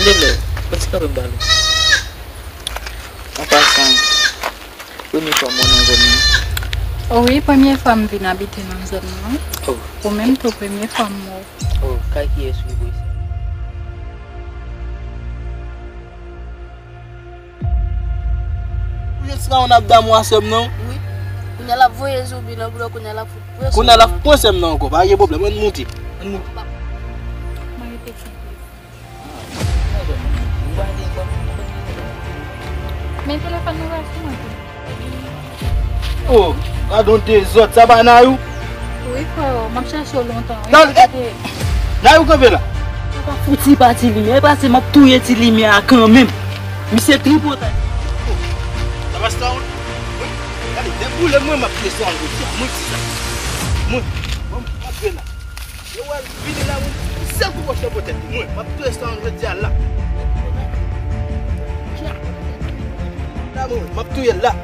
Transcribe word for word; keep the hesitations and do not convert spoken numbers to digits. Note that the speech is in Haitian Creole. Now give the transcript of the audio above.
Deblè, yon ti kanpe m pale. An pasan, premye fwa m wè nan zòn nan. Wi, premye fwa m vin abite nan zòn nan. Oh. Ou menm tou, premye fwa m wè w. Oh, kay kiyès ou ye, boy? Ou jis ka yon ap damou a sè m nan. Wi. Kounye a l ap voye zonbi nan boulò, kounye a l ap fout pran sè m nan. Kounye a l ap pran sè m nan ankò, pa gen pwoblèm, ann moute. Ann moute. Mwen rete tranquille. Men telefòn nan pa sou mwen tou. Oh, gadon dezòd, sa pa Nayou? Wi, freo, m ap chèche w lontan, wi. Nayou, kanpe la. Ou pa fouti pa ti limyè, e pase m ap touye ti limyè a kanmenm. Misye tripotay. Sa pa sa, wi. Gade, deboule mwen, m ap touye sa jodi a. Mwen di sa. Mwen, mwen, m ap vin la. Yo wè l vini la, mwen, yon sèl kou wòch nan pòtèt li. Mwen, m ap touye sa jodi a la. La, mwen, m ap touye l la.